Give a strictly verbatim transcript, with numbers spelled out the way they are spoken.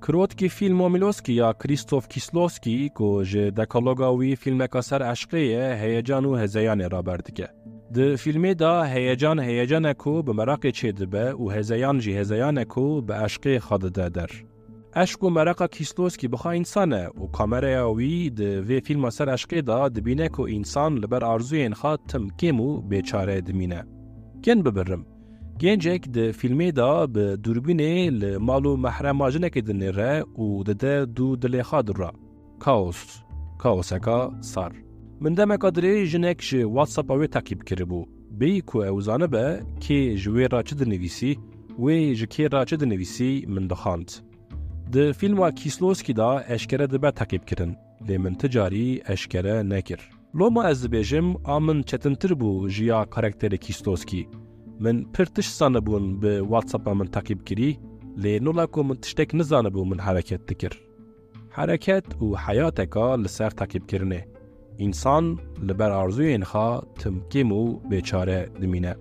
Krotkî fîlm Momîloskî ya Krîstof Kîslowskî ku ji dekaloga wî fîlmeka ser eşqê ye, heyecan û hezeyanê raber dike. Di fîlmê de heyecan heyecan e ku bi meraqê çêdibe û hezeyan jî hezeyan e ku bi eşqê xwe dide der. Eşq û mereqa Kîslowskî bi xwe însan e û kameraya wî di vê fîlma ser eşqê de dibîne ku însan li ber arzûyên xwe tim kêm û bêçare dimîne. Kên bibirim. Gencek di fîlmê de bi dûrbînê li mal û mehrema jinekê dinêre û dide dû dilê xwe dura. Kaos. Kaoseka sar. Min demeka dirêj jinek ji WhatsApp-a wê teqîb kiribû. Bêyî ku ew zanibe kê ji wê re çi dinivîsî, wê ji kê re çi dinivîsî, min dixwend. Di fîlma Kîslowskî de eşkere dibe teqîbkirin, lê min ti carî eşkere nekir. Loma ez dibêjim, a min çetintir bû ji ya karakterê Kîslowskî. Min pir tişt zanibûn bi WhatsApp-a min teqîb kirî, lê nola ku min tiştek nizanibû min hereket dikir. Hereket û heyateka li ser teqîbkirinê. Însan li ber arzûyên xwe tim kêm û bêçare dimîne.